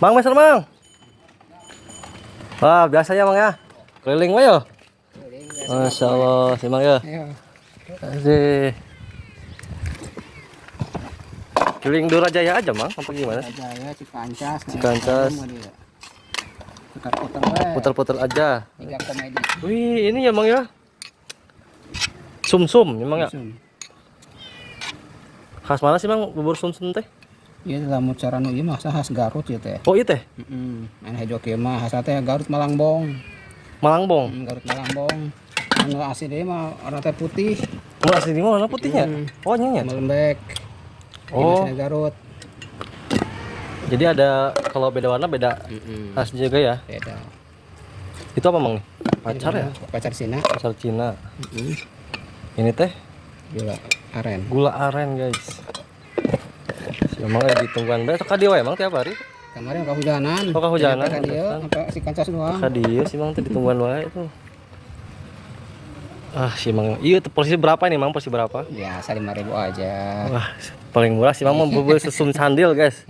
Mang, meser, Mang. Wah, biasa ya, Mang, ya. Keliling wae yo. Masya Allah, si Mang ya. Ayo. Asik. Keliling Durajaya aja, Mang, apa gimana sih? Jaya, Cikancas. Cikancas. Putar-putar we. Putar-putar aja. Tiga komedi. Wih, ini ya, Mang, ya. Sumsum, memang ya. Sum. Khas mana sih, Mang, bubur sumsum teh? Ieu lamun cara nu ieu mah khas Garut ieu teh. Oh, iya teh. Heeh. Anu hejo kieu mah khas teh Garut Malangbong. Malangbong. Garut Malangbong. Anu asli deui mah warna teh putih, Oh, asli di mana putihnya? Oh, ini ya. melembek. Oh. Ini Garut. Jadi ada kalau beda warna beda Heeh. khasnya juga ya. Beda. Itu apa, Mang, nih? Pacar ya? Pacar Cina. Pacar Cina. Heeh. Ini teh Gula aren. Gula aren, guys. Si Emang lagi ditungguan besok ka dieu wae, Emang, tiap hari. Kemarin kehujanan. Oh, kehujanan. Jadi ka dieu sampai Cikancas doang. Ka dieu si Mang teh ditungguan wae tuh. Ah, si Mang. Iya, tuh porsi berapa nih, Mang? Porsi berapa? Biasa 5.000 aja. Wah, paling murah si Mang mau bubur sesum sandil, guys.